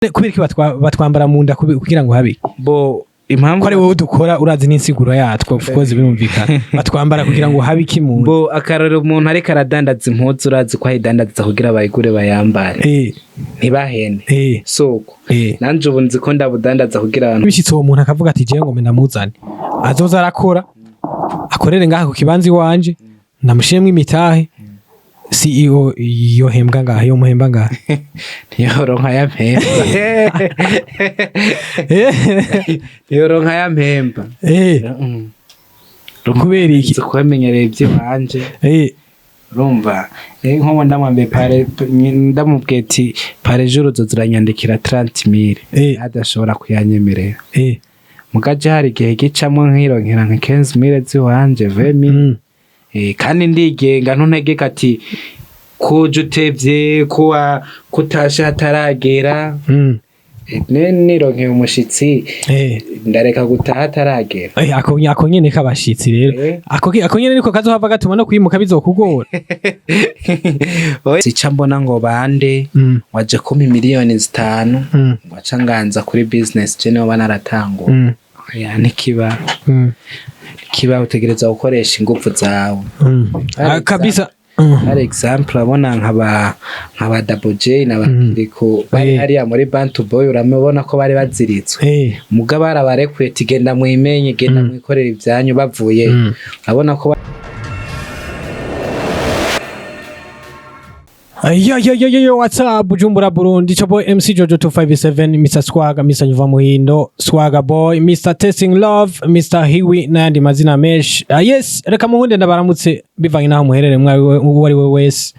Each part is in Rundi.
Kubera iki batwambara mu nda kugira ngo habe Bo impamvu ko ari wowe dukora, urazi n'insiguro yatwo, of course birumvikana. Batwambara kugira ngo habe iki mu nda? Bo akarorero, umuntu ariko aradandaza impuzu, urazi ko ayidandaza kugira bayigure bayambare, ntibahene. Soko nanje ubu nzi ko ndabudandaza kugira abantu Bishitse uwo muntu akavuga ati: "Jewe ngo ndamuzane, azoza arakora, akorere ngaha ku kibanza iwanje, ndamushiremwo imitahe," CEO yohembwa ngaha, yomuhemba ngaha? Ntiyoronka ya mpemba, ntiyoronka ya mpemba. Kubera iki? Nzi kubamenyereye iby'iwanje. Urumva, nko ndamwambaye pare, ndamubwiye ati: "Par jour uzoza uranyandikira 30 mille," adashobora kuyanyemerera. Mugaje hari igihe gicamwo nkironkera nka 15 mille z'iwanje, 20 mille. Kandi ndigenga, ntuntegeka ati kuje utevye, kuwa kutashe hataragera. Nironkeye umushitsi, ndareka gutaha hataragera. Ako nyene k'abashitsi rero, ako nyene niko kazohava gatuma no kwimuka bizokugora. Sica mbona ngo bande waje kumpa miliyoni 5, waca nganza kuri business je niho banaratangura. Oya, ntikiba. Ntikiba, utegereza gukoresha ingufu zawe. Ah, kabisa. Par exemple, urabona nkaba Double J na Kiriko bari hariya muri Bantu Boy, uramubona ko bari baziritswe. Muga barabarekuye ati: "Genda mwimenye, genda mwikorere ibyanyu." Bavuye, urabona ko Yo yo yo yo yo, what's up, Bujumbura, Burundi? It's your boy MC Jojo 257, Mr Swaga, Mr Nyuva Muhindo, Swaga Boy, Mr Testing Love, Mr Hiwi n'ayandi mazina menshi. Yes, reka muhunde ndabaramutse bivanye naho muherere mwawe, uwo ari we wese.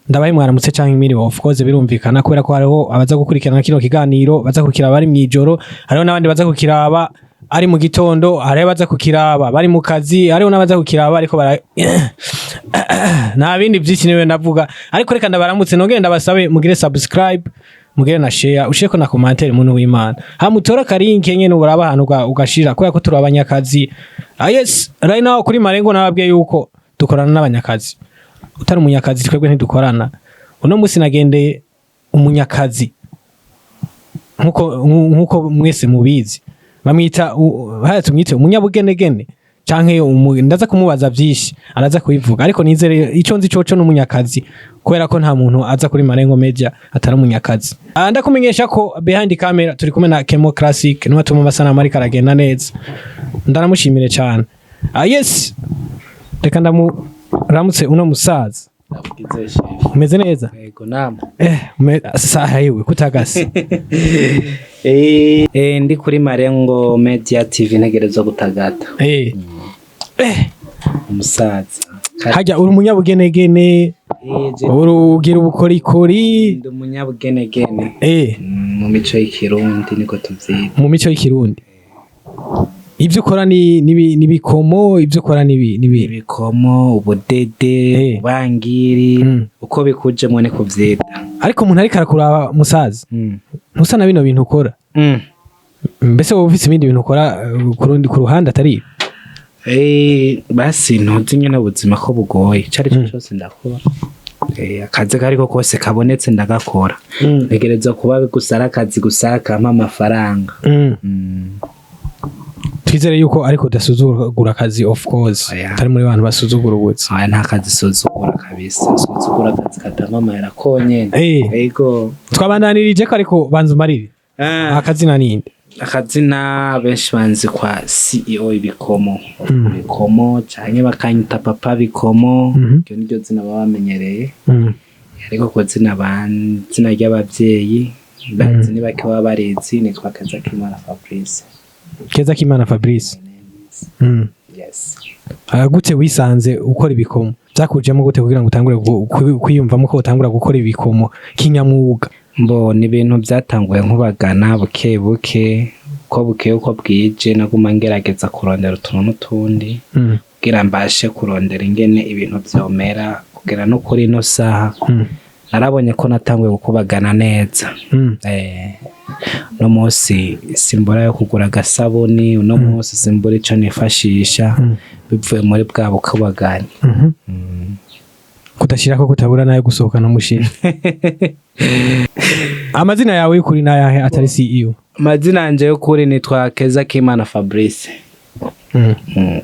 Ndabaye mwaramutse canke mwiriwe, of course birumvikana, kubera ko hariho abaza gukurikirana kino kiganiro baza kukiraba bari mw'ijoro, hariho n'abandi baza kukiraba ari mu gitondo, hariho abaza kukiraba bari mu kazi, hariho n'abaza kukiraba ariko bara nta bindi byinshi niwe ndavuga. Ariko reka ndabaramutse, nongere ndabasabe mugire subscribe, mugire na share, ushireko na commentaire, muntu w'Imana, hamutora karinke nyene uraba ahantu ugashira, kubera ko turi abanyakazi. Ah yes, right now kuri Marengo nababwiye yuko dukorana n'abanyakazi. Utari umunyakazi twebwe ntidukorana. Uno munsi nagendeye umunyakazi, nkuko mwese mubizi, bamwita haya tumwite umunyabugenegene canke ndaza kumubaza vyinshi, araza kubivuga. Ariko nizere ico nzi coco n'umunyakazi, kubera ko nta muntu aza kuri Marengo Media atari umunyakazi. Ah, ndakumenyesha ko behind camera turi kumwe na Kemo Classic, niwe atuma amasanamu ariko aragenda neza, ndanamushimire cyane. Ah yes, reka ndamuramutse uno musaza. Umeze neza? Yego, nama. Saha yewe kutagase. Ndi kuri Marengo Media TV, ntegerezwa gutagata. Umusaza. Hajya uri umunyabugenegene? Je urugira ubukorikori? Ndi umunyabugenegene. Mu mico y'ikirundi niko tuvyita. Mu mico y'ikirundi ibyo ukora ni n'ibikomo, ibyo ukora nibi Ibikomo, ubudede, ubangiri, uko bikujemwo niko vyita. Ariko umuntu ariko arakuraba, musaza, ntusa na bino bintu ukora. Mbese wowe ufise ibindi bintu ukora ku ruhande atari ibi? Basi ntuzi nyene ubuzima ko bugoye, ico ari cyo cyose ndakora. Akazi kariko kose kabonetse ndagakora. Ntegerezwa kuba gusa ari akazi gusa kampa amafaranga. Twizere yuko ariko udasuzugura akazi, of course. Oya. Utari muri bantu basuzugura ubuzi. Aya nta kazi suzugura kabisa, suzugura akazi katampa amahera konyene. Ego. Twabandanirije ko, ariko banza umarire. Akazina ninde? Akazina benshi banzi kwa CEO Ibikomo, Bikomo, canke bakanyita Papa Bikomo. Iryo niryo zina baba bamenyereye. Ariko ku zina zina ry'abavyeyi bazi ni bake baba barizi, nitwa Kezakimana Fabrice. Keza Kimana Fabrice. Yes. Ah, gute wisanze ukora ibikomo? Byakujemo gute kugira ngo utangure kwiyumvamo ko utangura gukora ibikomo kinyamwuga? Mbo ni ibintu byatanguye nkubagana buke buke, uko bukeye uko bwije naguma ngerageza kurondera utuntu n'utundi kugira mbashe kurondera ingene ibintu vyomera kugera no kuri ino saha. Narabonye ko natanguye gukubagana neza. Uno munsi simbura yo kugura agasabuni, uno munsi simbura ico nifashisha, bivuye muri bwa bukubagani. Kudashirako kutabura nayo gusohokana mushira. Amazina yawe y'ukuri nayahe atari CEO? Amazina yanje y'ukuri nitwa Keza Kimana Fabrice.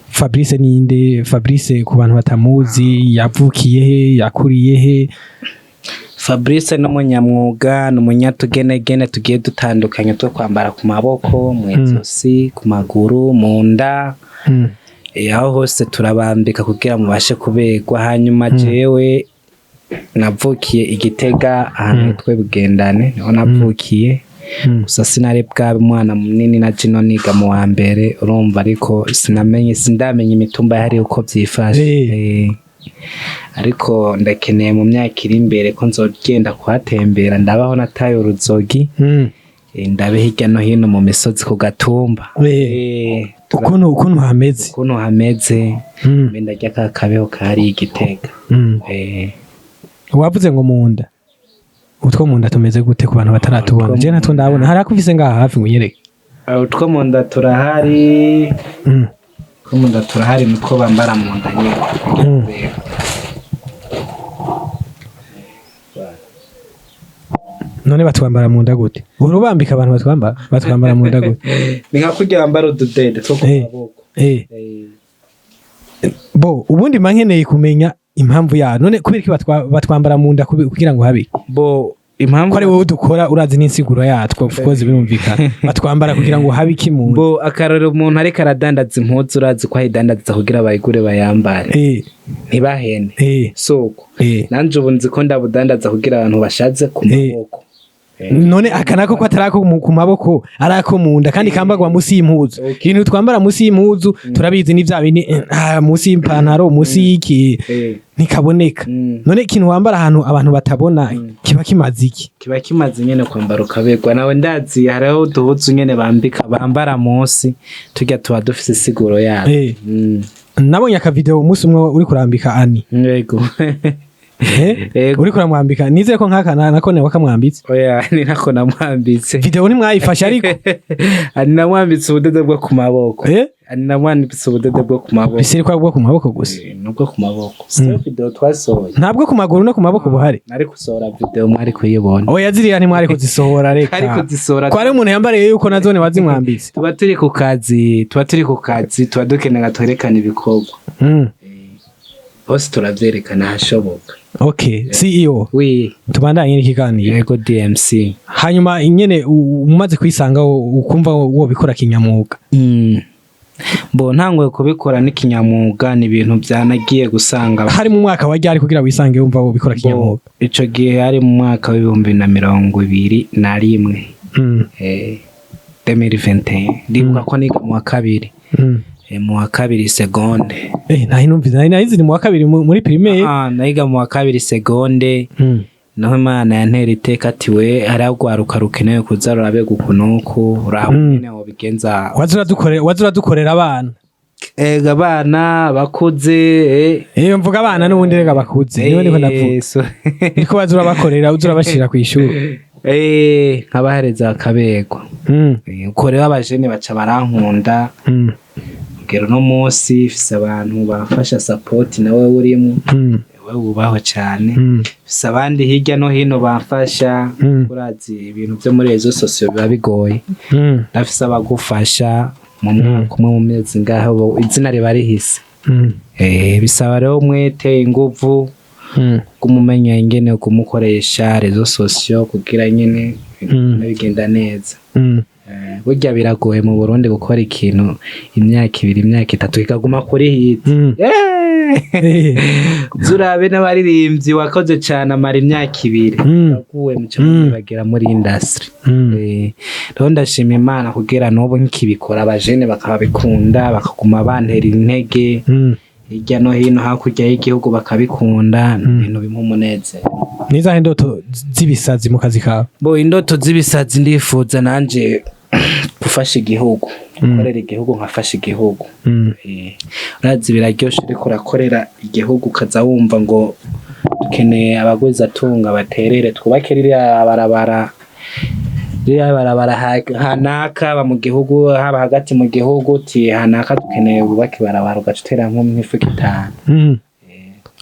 Fabrice ninde? Fabrice ku bantu batamuzi, yavukiye he, yakuriye he? Fabrice ni umunyamwuga, ni umunyatugenegene tugiye dutandukanye two kwambara ku maboko, mu izosi, ku maguru, mu nda. Aho hose turabambika kugira mubashe kuberwa. Hanyuma jewe navukiye i Gitega, ahantu hitwa Bugendane, niho navukiye. Gusa sinari bwabe umwana munini, na jino niga mu wa mbere, urumva, ariko sinamenye, sindamenya imitumba yahari uko vyifashe. Ariko ndakeneye mu myaka iri imbere ko nzogenda kuhatembera, ndabaho nataye uruzogi. Ndabe hirya no hino mu misozi ku gatumba. Ukuntu hameze. Ukuntu hameze. Mbe ndarya ka kabeho kahari i Gitega. Wavuze ngo mu nda, utwo mu nda tumeze gute ku bantu bataratubona? Utwo Je mu natwo ndabona hari akufise ngaha hafi ngo unyereke. Utwo mu nda turahari. Utwo mu nda turahari, nutwo bambara mu nda nyene. None batwambara mu nda gute? Urubambika abantu batwambara, batwambara mu nda gute? Ni nka kurya bambara ududede two ku maboko. Bo ubundi mba nkeneye kumenya impamvu ya none kubera iki batwambara mu nda, kugira ngo habe Bo impamvu ko ari wowe dukora, urazi n'insiguro yatwo, of course birumvikana, batwambara kugira ngo habe iki mu nda? Bo akarorero, umuntu ariko aradandaza impuzu, urazi ko ayidandaza kugira bayigure bayambare, ntibahene. Soko nanje ubu nzi ko ndabudandaza kugira abantu bashaze ku maboko. None aka nako ko atari ako ku maboko, ari ako mu nda kandi kambarwa musi y'impuzu. Ibintu twambara musi y'impuzu turabizi, ni vya bindi musi y'ipantaro, musi y'iki, ntikaboneka. None ikintu wambara ahantu abantu batabona kiba kimaze iki? Kiba kimaze nyene kwambara ukaberwa nawe. Ndazi hariho uduhuzu nyene bambika, bambara munsi, turya tuba dufise isiguro yazo. Nabonye akavideo umunsi umwe uri kurambika Ani. Yego. Yego. Uri kuramwambika, nizere ko nk'aka nako nawe wakamwambitse. Oya, ni nako namwambitse. Video ntimwayifashe ariko. Ani namwambitse ubudodo bwo ku maboko. Ani namwambitse ubudodo bwo ku maboko. Bisiri kwa bwo ku maboko gusa? Nubwo ku maboko siyo video twasohoye. Ntabwo ku maguru no ku maboko buhari? Nari gusohora video mwari kuyibona. Oya, ziriya ntimwari kuzisohora, reka. Ari kuzisohora. Ko ari umuntu yambariye yuko nazone wazimwambitse. Tuba turi ku kazi, tuba turi ku kazi, tuba dukeneye ngo twerekane ibikorwa. Hose turavyerekana ahashoboka. Okay, CEO. Wi. Tubandanye n'ikiganiro. Yego, DMC. Hanyuma nyene umaze kwisanga ukumva wobikora kinyamwuga? Bo ntanguye kubikora n'ikinyamwuga, ni ibintu byanagiye gusanga. Hari mu mwaka wa ryari kugira wisange wumva wobikora Bo, kinyamwuga? ico gihe hari mu mwaka w'2021. 2021, ndibuka ko niga mu wa kabiri. Mu wa kabiri seconde. Nari numvise, nari nari ni mu wa kabiri muri primaire. Ah, nayiga mu wa kabiri seconde. Naho Imana yantera iteka ati: "We, hariho urwaruka rukenewe kuza rurabega uku n'uku, uraba nyene wobigenza." Waza uradukorera abana. Ega abana bakuze. Mvuga abana n'ubundi rega bakuze, niwe niko ndavuga. Niko waza urabakorera, uza urabashira kw'ishuri. Nkabahereza akaberwa. Uko rero abajene baca barankunda. Kugera uno munsi mfise abantu bamfasha support, nawe urimo. Wewe wubaho cyane. Mfise abandi hirya no hino bamfasha. Urazi ibintu byo muri réseaux sociaux biba bigoye. Ndafise abagufasha mu mwaka umwe, mu mezi ngaho izina riba rihise. Bisaba rero umwete, inguvu, kumumenya ingene kumukoresha réseaux sociaux kugira nyene bigenda neza. Burya biragoye mu Burundi gukora ikintu imyaka 2, imyaka 3, kikaguma kuri hit. Zurabe n'abaririmbyi wakoze cyane amara imyaka 2, aguwe muco bagera muri industry. Rero ndashima Imana kugira n'ubu nkibikora abajene bakabikunda, bakaguma bantera intege hirya no hino, hakurya y'igihugu bakabikunda, ni ibintu bimpa umunezero. Nizahe ndoto z'ibisazi mu kazi kawe? Bo indoto z'ibisazi, ndifuza nanje gufasha igihugu, gukorera igihugu, nkafasha igihugu. Urazi biraryoshe uriko urakorera igihugu, ukaza wumva ngo dukeneye abagwizatunga baterere twubake ririya barabara, ririya barabara hanaka, haba mu gihugu, haba hagati mu gihugu, uti hanaka dukeneye bubake ibarabara, ugaca utera nk'imifuko 5.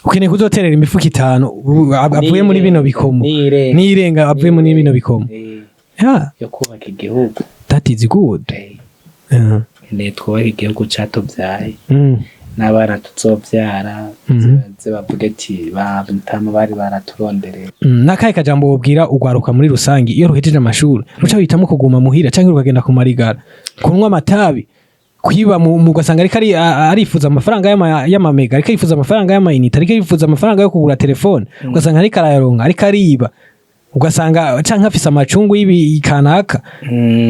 Ukeneye kuzoterera imifuko 5 avuye muri bino bikomo. Nirenga. Nirenga avuye muri bino bikomo. Yeah, yo kubaka igihugu. That is good. Nkeneye twubake igihugu catubyaye n'abana tuzobyara, baze bavuge ati ba mutama bari baraturondereye. Nakahe kajambo wobwira ugwaruka muri rusangi iyo ruhejeje amashuri, ruca witamo kuguma muhira canke rukagenda ku marigara kunywa amatabi, kwiba, mu ugasanga ariko arifuza amafaranga y'amamega, ariko arifuza amafaranga y'amayinite, ariko arifuza amafaranga yo kugura telefone, ugasanga ariko arayaronka ariko ariba, ugasanga canke afise amacungu y'ibi kanaka,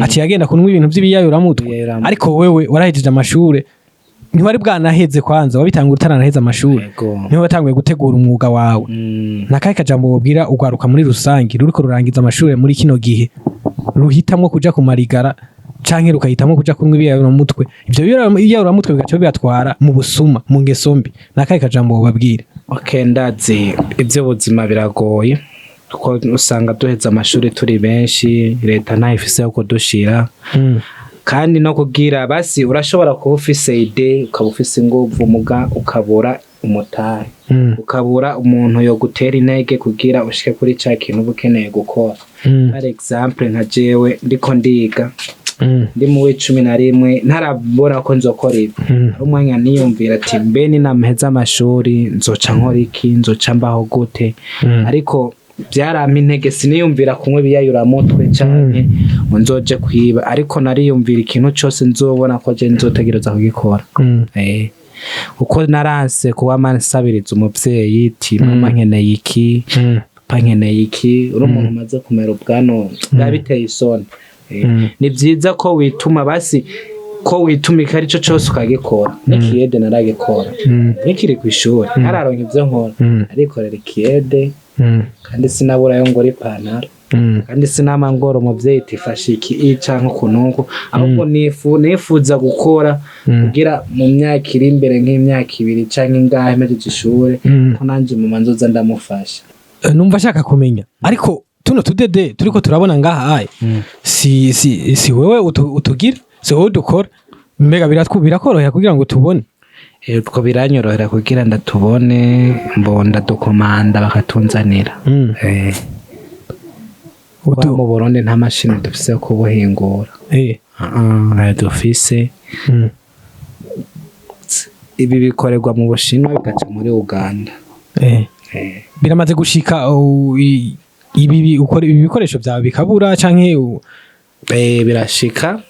aciye agenda kunywa ibintu vy'ibiyayuramutwe? Ibiyayuramutwe. Ariko wewe warahejeje amashure, ntiwari bwanaheze, kwanza wabitanga utaranaheze amashure, niho watanguye gutegura umwuga wawe. Nakahe kajambo wobwira ugwaruka muri rusangi ruriko rurangiza amashure muri kino gihe, ruhitamwo kuja ku marigara canke rukahitamwo kuja kunywa ibiyayuramutwe, ivyo biyayuramutwe bigaca bibatwara mu busuma, mu ngeso mbi? Nakahe kajambo wobabwira? Okay, ndazi iby'ubuzima biragoye, kuko usanga duheza amashuri turi benshi, leta ntayo ifise yo kudushira. Kandi no kugira basi urashobora kuba ufise idée, ukaba ufise inguvu, muga ukabura umutahe, ukabura umuntu yo gutera intege kugira ushike kuri ca kintu uba ukeneye gukora. Par exemple, nka jewe ndiko ndiga, ndi mu w'11, ntarabona ko nzokora ibi. Hari umwanya niyumvira ati: mbe ninamheza amashuri nzoca nkora iki? Nzoca mbaho gute? Ariko byarampa intege, siniyumvira kunywa ibiyayuramutwe canke ngo nzoje kwiba, ariko nariyumvira ikintu cose nzobona ko je nzotegereza kugikora. Kuko naranse kuba nsabiriza umuvyeyi ti mama nkeneye iki, papa nkeneye iki. Uri umuntu umaze kumera ubwanwa, biba biteye isoni. Ni vyiza ko wituma, basi ko witumika arico cose ukagikora. N'ikiyede naragikora nkikiri kw'ishuri, ntararonka ivyo nkora, arikorera ikiyede, kandi sinaburayo ngura ipantaro, kandi sinama ngora umuvyeyi tifashe iki i canke uku, ahubwo nifuza gukora kugira mu myaka iri imbere, nk'imyaka 2 canke ingahe mpejeje ishure, ko nanje mama nzoza ndamufasha. Numva ashaka kumenya, ariko tuno tudede turiko turabona ngaha aye, si wewe utugira, si wowe udukora? Mbega birakorohera kugira ngo tubone? Utwo biranyorohera kugira ndatubone, mbo ndadukomanda bakatunzanira. Kuba mu Burundi nta mashini dufise yo kubuhingura. Ntayo dufise. Ibi bikorerwa mu Bushinwa, bigaca muri Uganda. Biramaze gushika ibi ukora ibi bikoresho byawe bikabura canke Birashika.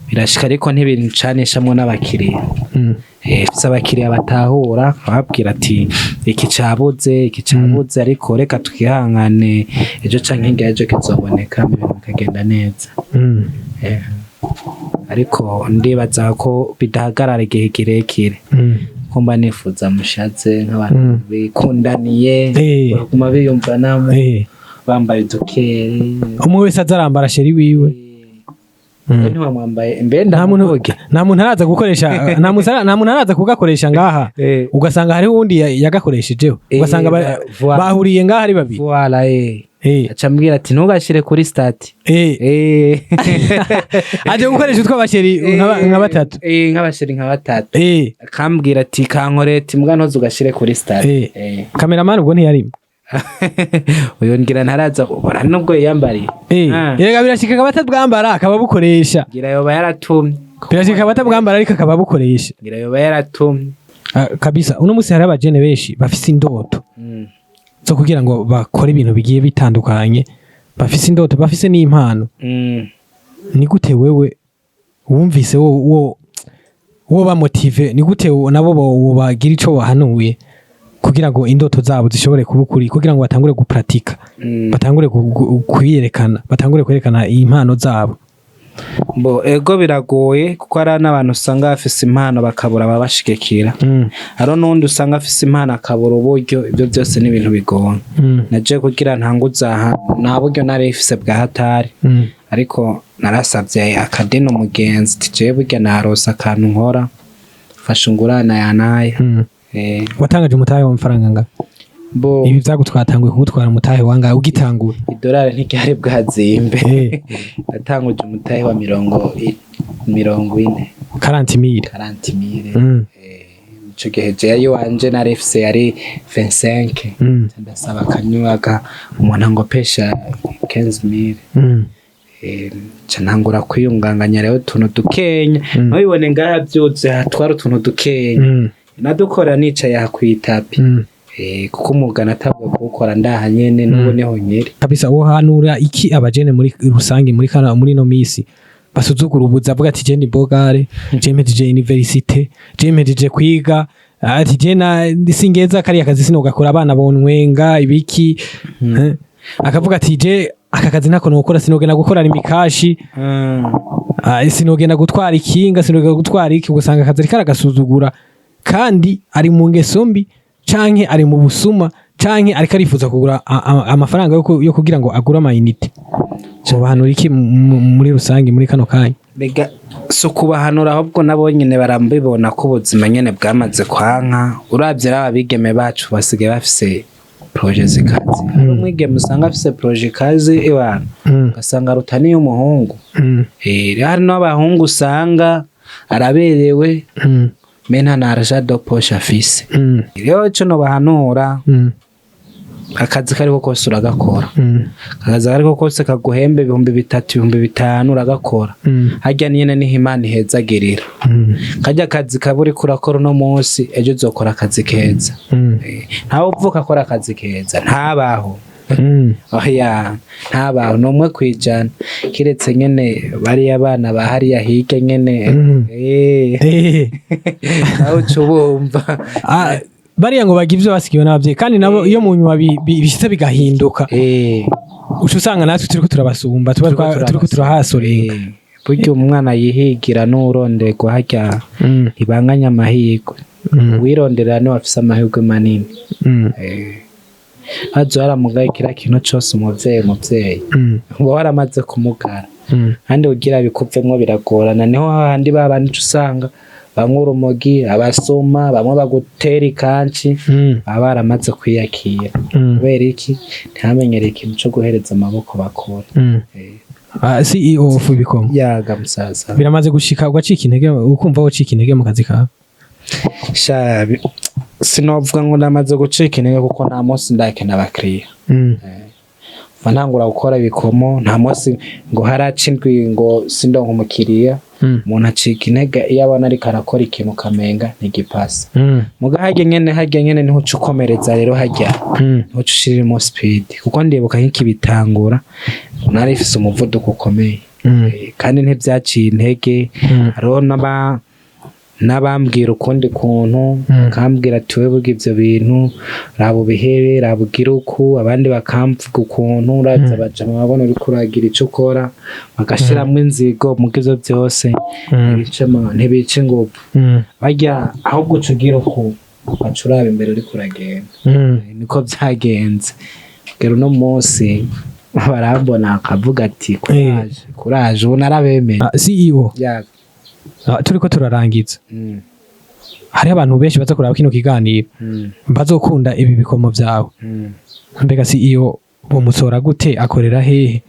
Birashika, ariko ntibincanishamwo n'abakiriya. Mfise abakiriya batahura, babwira ati iki cabuze, iki cabuze, ariko reka twihangane, ejo canke hirya y'ejo kizoboneka, ibintu bikagenda neza. Ariko ndibaza ko bidahagarara igihe kirekire, ko mba nifuza mushaze nk'abantu bikundaniye, baguma biyumvanamo, bambaye udukere. Umwe wese azarambara chéri wiwe. Ntiwamwambaye mbe? Nta muntu Ndamuvuge. Nta muntu araza gukoresha, nta muntu araza kugakoresha ngaha, ugasanga hariho uwundi yagakoreshejeho, ugasanga Voilà. bahuriye ngaha ari babiri. Voilà. Aca ambwira ati ntugashire kuri statut. Aje gukoresha utw'aba chéri nka batatu. Nk'aba chéri nka batatu. Akambwira ati kankoreta imbwa, ntuze ugashire kuri statut. Cameraman ubwo ntiyarimo? Uyu ngira ntaraza ubona nubwo yiyambariye. Erega birashika akaba atabwambara akaba bukoresha. Ngira yoba yaratumye. Birashika akaba atabwambara ariko akaba bukoresha. Ngira yoba yaratumye. Ah, kabisa, uno munsi hari abajene benshi bafise indoto zo kugira ngo bakore ibintu bigiye bitandukanye, bafise indoto, bafise n'impano. Ni gute wewe wumvise wo ba motive? Ni gute nabo bo bagira ico bahanuye kugira ngo indoto zabo zishobore kuba ukuri, kugira ngo batangure gupratika, batangure kwiyerekana, batangure kwerekana impano zabo? Bo ego, biragoye, kuko hari n'abantu usanga bafise impano bakabura ababashigikira. Hari n'uwundi usanga afise impano akabura uburyo. Ibyo byose ni ibintu bigoye. Naje kugira ntanguze aha, nta buryo nari mfise bwa hatari, ariko narasabye akadeni umugenzi ati jewe burya narose akantu nkora, fasha ungurana ya naya. Watangaje umutahe w'amafaranga nga Bo ibi vyagutwatanguye kugutwara umutahe wangahe ugitangura? Idolari ntiryari bwazimbe. Natanguje umutahe wa 40. 40 mille? 40 mille. Ico gihe jewe iwanje nari mfise yari 25. Ndasaba akanywaga umuntu angopesha 15,000. Nca ntangura kwiyunganganya rero utuntu dukenya. Ntubibone ngaha vyuzuye, hatwara utuntu dukenya. Nadukora nicaye aha kw'itapi. Kuko umwuga natanguye kuwukora ndaha nyene, n'ubu niho nkiri. Kabisa, wohanura iki abajene muri rusange muri kana muri no misi basuzugura ubuzi, avuga ati: "Je ni bogare, je mpejeje université, je mpejeje kwiga," ati: "Je na singeza kariya kazi, sinogakora, abana bontwenga ibiki." Akavuga ati: "Je aka kazi ntako nokora, sinogenda gukora imikashi, sinogenda gutwara ikinga, sinogenda gutwara iki." Ugasanga akazi ariko aragasuzugura kandi ari mu ngeso mbi, canke ari mu busuma, canke ariko arifuza kugura amafaranga yo kugira ngo agure amayinite. Mubahanura iki muri rusange muri kano kanya? Rega si ukubahanura, ahubwo nabo nyene barambibona ko ubuzima nyene bwamaze kwanka. Uravye rero abigeme bacu basigaye bafise projets zikaze. Hari umwigeme usanga afise projet ikaze iwana, ugasanga aruta n'iy'umuhungu. Rero hari n'abahungu usanga araberewe, mais nta na argent de poche afise. Rero ico nobahanura, akazi kariko kose uragakora. Akazi kariko kose kaguhemba 3000, 5000, uragakora. Harya nyene niho Imana ihezagirira. Karya kazi kaba uriko urakora uno munsi, ejo uzokora akazi keza. Ntawe uvuka akora akazi keza, ntabaho. Oya, ntabaho, ni 1%, kiretse nyene bariya bana ba hariya hirya nyene. Nawe uca ubumva. Ah, bariya ngo bagira ivyo basigiwe n'abavyeyi, kandi nabo iyo mu nyuma bishitse bigahinduka, uca usanga natwe turiko turabasumba, tuba Turiko turiko turahasorenga. Burya umwana yihigira n'uronderwa harya ntibanganya amahirwe. Uwirondera niwe afise amahirwe manini. Haza waramugaye kiriya kintu cose, umuvyeyi, umuvyeyi uba waramaze kumugara. Kandi kugira bikuvemwo biragorana. Niho hahandi babandi uca usanga bamwe urumogi, abasuma, bamwe bagutera ikanci, baba baramaze kwiyakira. Kubera iki? Ntibamenyereye ikintu co guhereza amaboko bakora. Ah, CEO of Ibikomo. Yaga musaza. Biramaze gushika ugacika intege, ukumva wocika intege mu kazi kawe? Sha, sinovuga ngo ndamaze gucika intege, kuko nta munsi ndakena abakiriya. Kuva ntangura gukora ibikomo, nta munsi ngo haraca indwi ngo sindonka umukiriya. Umuntu acika intege iyo abona ariko arakora ikintu ukamenga ntigipasa. Muga harya nyene niho uca ukomereza rero, harya niho uca ushiriramo speed, kuko ndibuka nk'ikibitangura nari ifise umuvuduko ukomeye. Kandi ntibyaciye intege. Hariho n'abambwira ukundi kuntu, bakambwira ati: "Wewe burya ivyo bintu raba ubihebe, raba ugire uku." Abandi bakamvuga ukuntu uraza bajama babona uriko uragira ico ukora, bagashiramwo inzigo. Muga ivyo vyose ntibica inguvu. Barya ahubwo uca ugira uku, ugaca uraba imbere uriko uragenda. Niko vyagenze kugera uno munsi, barambona akavuga ati: "Courage, courage." Ubu narabemeye. Ah, CEO. Yaga. Ah, turiko turarangiza. Hariho abantu benshi baza kuraba kino kiganiro, bazokunda ibi bikomo vyawe. Mbega CEO bomusora gute? Akorera hehe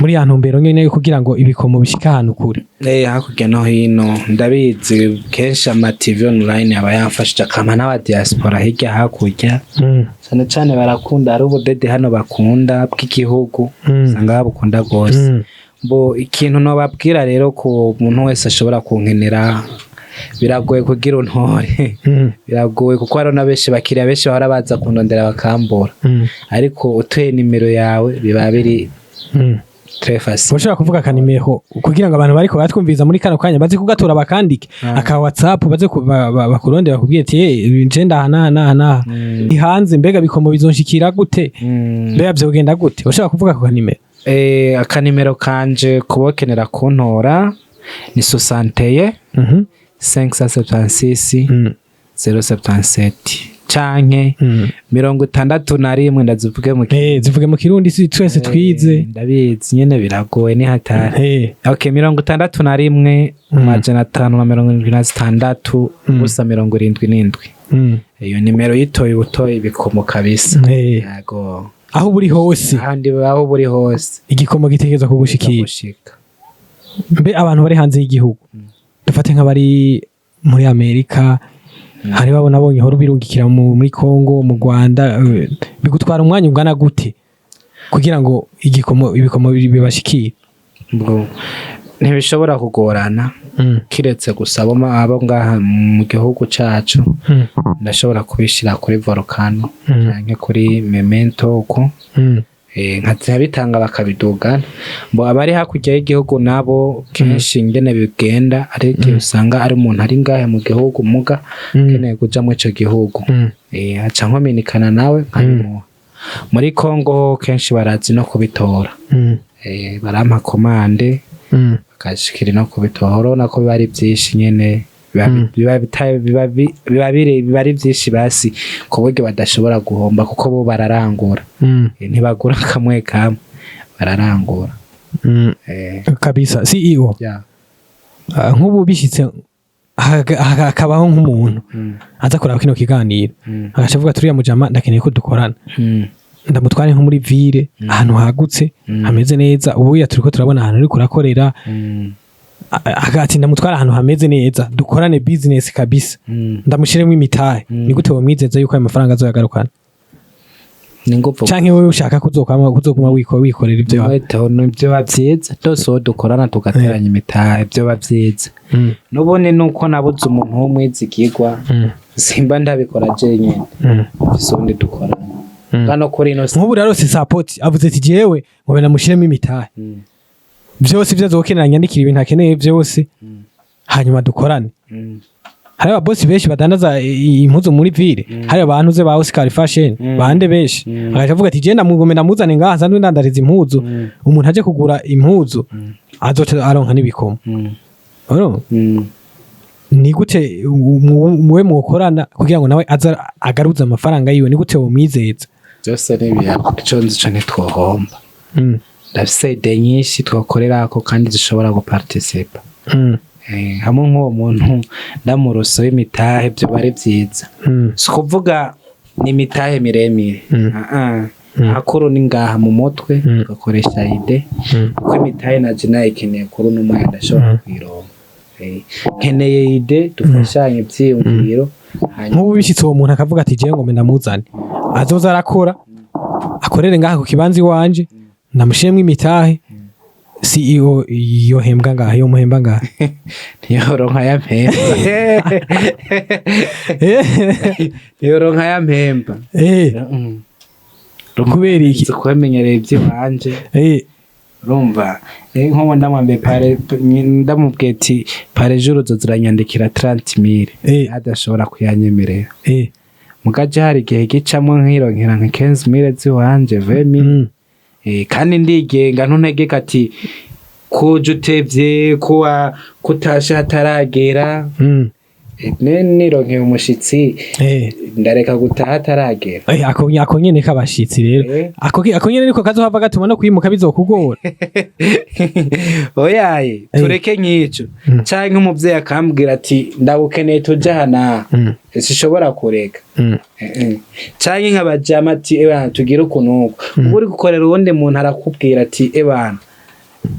muri ya ntumbero nyene yo kugira ngo ibikomo bishike ahantu kure? Hakurya no hino ndabizi, kenshi ama TV online aba yamfashije, akampa n'aba diaspora hirya hakurya. Cyane cyane barakunda, hari ubudede hano bakunda bw'igihugu, usanga babukunda rwose. Bo ikintu nobabwira rero, ku muntu wese ashobora kunkenera, biragoye kugira untore. Biragoye kuko hariho na benshi, bakiriya benshi bahora baza kundondera bakambura. Ariko utuye nimero yawe biba biri très facile. Ushobora kuvuga akanimero kugira ngo abantu bariko baratwumviriza muri kano kanya baze kugatora bakandike, aka WhatsApp, baze bakuronde bakubwiye ati: "Eh, nje ndaha naha naha naha." Ndi hanze, mbega bikomo bizonshikira gute? Mbega vyogenda gute? Ushobora kuvuga ku kanimero? Akanimero kanje kubokenera kuntora ni 61 576 077 canke 61, ndazivuge mu Zivuge mu Kirundi, si twese twize. Ndabizi nyene biragoye, ni hatari. Okay, 61 576 0 77. Iyo nimero yitoye ubutoye ibikomo kabisa. Yego. Aho buri hose. Ahandi aho buri hose. Igikomo gitegerezwa kugushikira. Gushika. Mbe abantu bari hanze y'igihugu, dufate nk'abari muri Amerika, Hari babo nabonye hora ubirungikira muri Congo, mu Rwanda, bigutwara umwanya ungana gute kugira ngo igikomo, ibikomo bibashikire? Bro, ntibishobora kugorana, kiretse gusa abo ngaha mu gihugu cacu ndashobora kubishira kuri Volcano canke kuri Memento uko, nkabitanga bakabidugana. Bo abari hakurya y'igihugu nabo kenshi ingene bigenda, ari igihe usanga ari umuntu ari ngahe mu gihugu muga ukeneye kuja muri ico gihugu, aca nkominikana nawe nkabimuha. Muri Congo ho kenshi barazi no kubitora, barampa commande, bakashikira no kubitora. Urabona ko biba ari byinshi nyene, biba ari byinshi basi ku buryo badashobora guhomba, kuko bo bararangura. Ntibagura kamwe kamwe, bararangura. Kabisa CEO. Ya. Ah, nk'ubu bishitse hakabaho nk'umuntu aza kuraba kino kiganiro, agaca avuga turiya mujama ndakeneye ko dukorana, ndamutware nko muri ville, ahantu hagutse, hameze neza. Ubu ya turiko turabona ahantu uriko urakorera. Ati ndamutware ahantu hameze neza, dukorane business kabisa, ndamushiremo imitahe. Ni gute womwizeza yuko ayo mafaranga azoyagarukana? Ni nguvu. Canke wowe ushaka kuzokuma wikorera ibyo wawe? Weto, nivyo vyiza byose uwo dukorana tugateranya imitahe, vyoba vyiza. N'ubundi nuko nabuze umuntu w'umwizigirwa, simba ndabikora jenyene, mfise uwundi dukorana. Hano kuri ino si. Nk'ubu rero si support avuze ati jewe ngo namushiremo imitahe, byose ibyo azokenera nyandikira ibintu akeneye byose, hanyuma dukorane. Hari ababosi benshi badandaza impuzu muri ville, hari abantu uze ba Oscar Fashion, bande benshi. Agaca avuga ati je ndamugome ndamuzane ngaha nsanzwe ndandariza impuzu, umuntu aje kugura impuzu azoca aronka n'ibikomo. Urumva? Ni gute muwe mukorana kugira ngo nawe aza agaruze amafaranga yiwe? Ni gute womwizeza? Byose ni ibiyago, ico nzi co ntitwohomba. Ndafise idées nyinshi twokorerako kandi zishobora guparticipa. Hamwe nk'uwo muntu ndamuroso w'imitahe vyoba ari vyiza. Si ukuvuga ni imitahe miremire. Ah, ah. Hakuru ni ngaha mu mutwe, tugakoresha idée, kuko imitahe naje nayikeneye kuri uno mwanya ndashobora kuyironka. Nkeneye idée dufashanye ivyiyumviro, hanyuma Nk'ubu bishitse uwo muntu akavuga ati jewe ngo ndamuzane, azoza arakora, akorere ngaha ku kibanza iwanje, ndamushiremwo imitahe, CEO yohembwa ngaha, yomuhemba ngaha? Ntiyoronka ya mpemba, ntiyoronka ya mpemba. Kubera iki? Nzi kumenyereye ivy'iwanje. Urumva, nkubu ndamwambaye pare, ndamubwiye ati par jour uzoza uranyandikira 30 mille, adashobora kuyanyemerera. Mugaje hari igihe gicamwo nkironkera nka 15 mille ziwanje, 20 mille. Kandi ndigenga, ntuntegeka ati kuje utevye, kuwa kutashe hataragera. Nironkeye umushitsi, ndareka gutaha hataragera. Ako nyene k'abashitsi rero, ako nyene niko kazohava gatuma no kwimuka bizokugora. Oyaye, tureke nk'ico, canke umuvyeyi akambwira ati ndagukeneye tuje aha n'aha, sishobora kureka. Canke nkabajama ati ebana tugire uku n'uku. Uba uri gukorera uwundi muntu, arakubwira ati ebana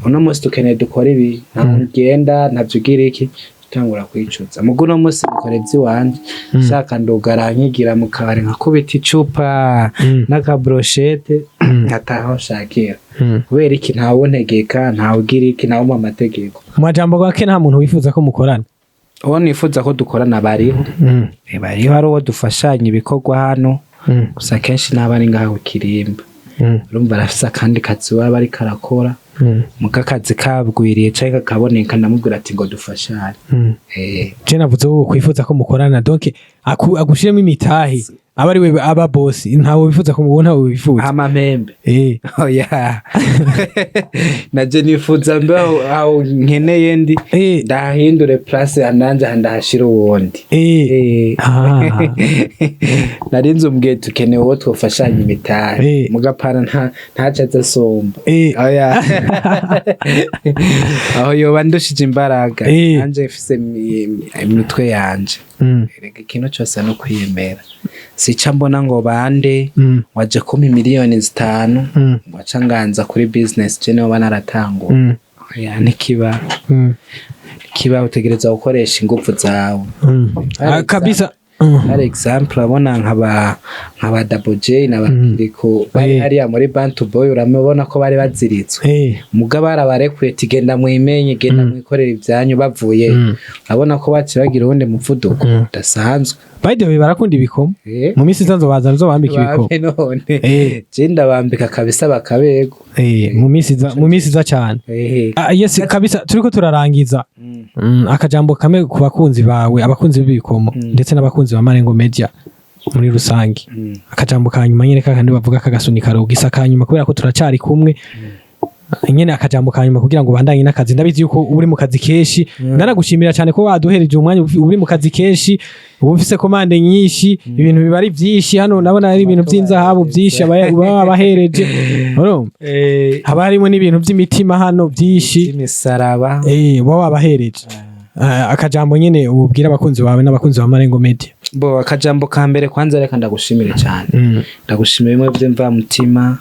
uno munsi dukeneye dukora ibi, ntaho ugenda, ntavyo ugira iki, utangura kwicuza. Muga uno munsi bikora ivy'iwanje, shaka ndugara nkigira mu kabari, nkakubita icupa n'akabroshete, nkataha aho nshakira. Kubera iki? Ntawuntegeka, ntawugira iki, ntawumpa amategeko. Mu majambo make, nta muntu wifuza ko mukorana? Uwo nifuza ko dukorana bariho. Bariho, ari uwo dufashanya ibikorwa hano, gusa kenshi naba ari ngaho ku kirimba. Urumva arafise akandi kazi waba ariko arakora, muga akazi kabwiriye canke kakaboneka ndamubwira ati ngo dufashanye. Je navuze wowe kwifuza ko mukorana, donc agushiremo imitahe, aba ari we aba boss. Ntawe wifuza ko mubona, ntawe wifuza? Amamembe? Oya, naje nifuza mbe aho nkeneye ndi, ndahindure place nanje ndahashira uwundi. Narinze umbwiye tukeneye uwo twofashanya imitahe, mugapana ntaco aza asumba. Oya, aho yoba ndushije imbaraga. Nanje mfise imitwe yanje. Erega ikintu cose no kwiyemera, sica mbona ngo bande waje kumpa miliyoni 5, waca nganza kuri business je niba naratangura. Oya, ntikiba. Kiba utegereza gukoresha ingufu zawe. Ah, kabisa. Par exemple, urabona nkaba Double J na ba Kiriko bari hariya muri Bantu Boy, uramubona ko bari baziritswe. Muga barabarekuye, tigenda mwimenye, genda mwikorera ibyanyu. Bavuye, urabona ko baciye bagira uwundi muvuduko udasanzwe. By the way, barakunda ibikomo. Mu minsi iza nzobaza nzobambika ibikomo. Bampe none. Je ndabambika kabisa bakabego. Mu minsi iza cyane. Ah, yes, kabisa turiko turarangiza. Akajambo kamwe ku bakunzi bawe, abakunzi b'ibikomo ndetse n'abakunzi ba Marengo Media muri rusange. Akajambo ka nyuma nyene, kakandi bavuga kagasunika rugisa ka nyuma, kubera ko turacari kumwe nyene. Akajambo ka nyuma kugira ngo ubandanye n'akazi. Ndabizi yuko uri mu kazi kenshi. Ndanagushimira cyane ko waduhereje umwanya. Uri mu kazi kenshi, uba ufise commande nyinshi, ibintu biba ari byinshi. Hano ndabona ari ibintu by'inzahabu byinshi baba babahereje, urumva? Haba harimo n'ibintu by'imitima hano byinshi. Imisaraba. Baba wabahereje. Akajambo nyene ubwira abakunzi bawe n'abakunzi ba Marengo Media. Bo, akajambo ka mbere kwanza, reka ndagushimire cyane. Ndagushimira bimwe by'imvamutima.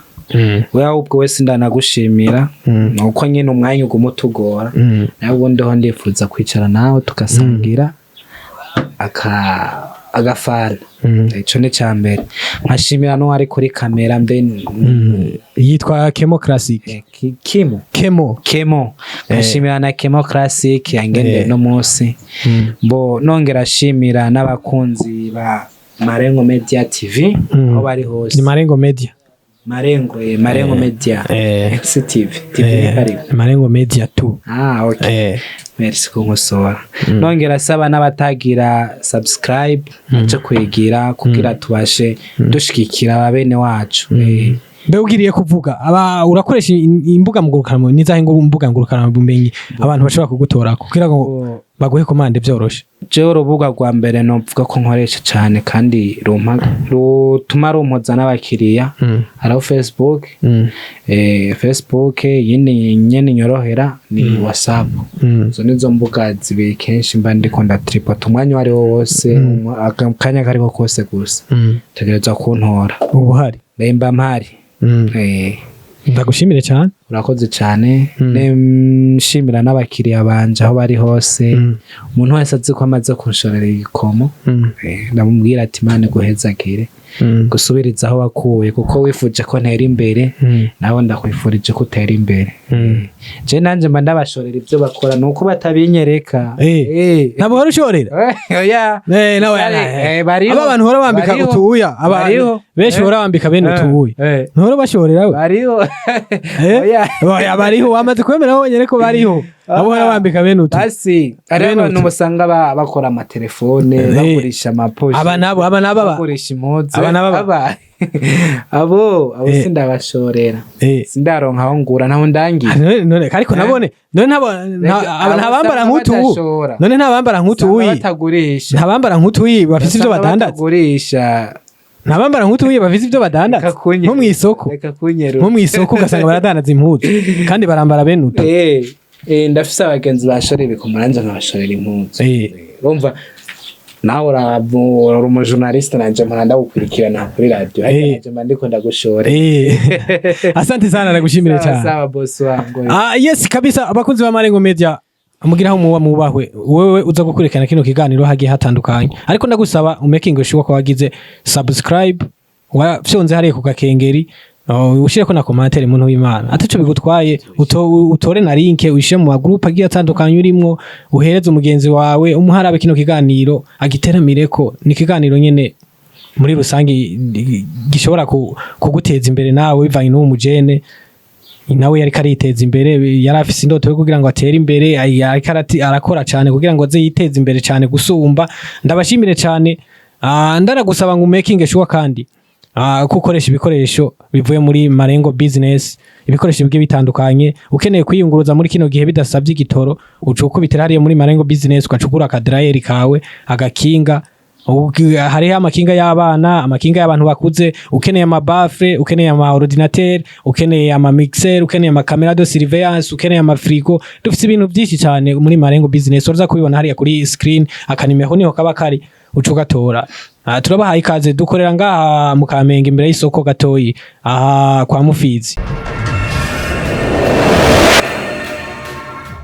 Wewe ahubwo wese ndanagushimira, nuko nyine umwanya uguma utugora. Nawe ubundi ho ndifuza kwicara nawe tugasangira agafana. Ico ni ca mbere. Nkashimira n'uwari kuri kamera mbe. Yitwa Kemo Classic. Kimo. Kemo. Kemo. Nkashimira na Kemo Classic yangendeye no munsi. Bo, nongera ashimira n'abakunzi ba Marengo Media TV aho bari hose. Ni Marengo Media. Marengo, Marengo Media. CTV TV. Karibu. Marengo Media 2. Ah, okay. Merci kunkosora. Nongera asaba n'abatagira subscribe bace kwigira kugira tubashe dushigikira bene wacu. Mbe ugiriye kuvuga aba urakoresha imbuga ngurukanabumenyi, nizahe ngo mbuga ngurukanabumenyi abantu bashobora kugutora kugira ngo baguhe commande byoroshe? Jewe urubuga rwa mbere novuga ko nkoresha cyane kandi rutuma rumpoza n'abakiriya, hariho Facebook. Facebook yindi nyene nyorohera ni WhatsApp. Izo nizo mbuga zibiri kenshi mba ndiko ndatripota umwanya uwo ari wo wose, akanya kariko kose gusa tegerezwa kuntora. Ubu hari Mba mpari. Ndagushimire cyane. Urakoze cyane. Nshimira n'abakiriya banje aho bari hose. Umuntu wese azi ko amaze kunshorera igikomo, ndamubwira ati: "Imana iguhezagire, gusubiriza aho wakuye, kuko wifuje ko ntera imbere, nawe ndakwifurije ko utera imbere." Je nanje mba ndabashorera ibyo bakora, nuko batabinyereka. Ntabwo uhora ushorera? Oya. Nawe Bariho. aba bantu uhora bambika Bariho. utuya, abantu Bariho. benshi uhora bambika bene utuya, ntuhora bashorera we? Bariho. Eh? Oya. Oya, bariho. Wamaze kwemera wonyene ko bariho abo uhora bambika bene utu. Basi hariho Bene abantu utu. usanga bakora amatelefone, bagurisha amaposhe, Aba nabo bagurisha impuzu. Aba nabo Abo sindabashorera. Sindaronka aho ngura, ntaho ndangiye. None ariko nabone none ntabo Abo ntabambara usanga nk'utu. badashora. None ntabambara Usanga nk'utuyi? batagurisha. Ntabambara nk'utuyi bafise ivyo Usanga badandaza? batagurisha. Ntabambara nk'utuyi bafise ivyo badandaza? Reka kunyerura. Nko mw'isoko. Reka kunyerura. Nko mw'isoko ugasanga baradandaza impuzu kandi barambara bene utu. Ndafise abagenzi bashorera ibikomo, nanje nkabashorera impuzu. Urumva nawe uri umujournaliste, nanje mpora ndagukurikirana kuri radio. Ariko nanje mba ndiko ndagushora. Asante sana, ndagushimire Sawa, cyane. sawa boss wangu. Ah, yes kabisa, abakunzi ba Marengo Media, mugiraho muba mubahwe. Wewe uza gukurikirana kino kiganiro hagiye hatandukanye, ariko ndagusaba umaking sure ko wagize subscribe, wafyonze hariya ku gakengeri, ushireko na commentaire. Muntu w'Imana, ataco bigutwaye, utore na link uyishire mu magroup agiye atandukanye urimwo, uhereze umugenzi wawe, umuharabe kino kiganiro agiteramireko. Ni ikiganiro nyene muri rusange gishobora kuguteza imbere nawe, bivanye n'uwo mujene nawe yariko ariteza imbere. Yari afise indoto yo kugira ngo atere imbere, yariko arakora cyane kugira ngo aze yiteze imbere cyane gusumba. Ndabashimire cyane. Ndaragusaba ngo making sure kandi ko ukoresha ibikoresho bivuye muri Marengo Business, ibikoresho bigiye bitandukanye. Ukeneye kwiyunguruza muri kino gihe bidasabye igitoro, uca ukubitira hariya muri Marengo Business, ugacukura akadrayeri kawe, agakinga. Hariho amakinga y'abana, amakinga y'abantu bakuze. Ukeneye amabaffle, ukeneye ama ordinateur, ukeneye ama mixer, ukeneye ama caméra de surveillance, ukeneye ama frigo, dufite ibintu byinshi cyane muri Marengo Business. Uza kubibona hariya kuri screen, akanimero niho kaba kari, uca ugatora. Turabahaye ikaze. Dukorera ngaha mu Kamenge, imbere y'isoko gatoyi, aha kwa Mufizi.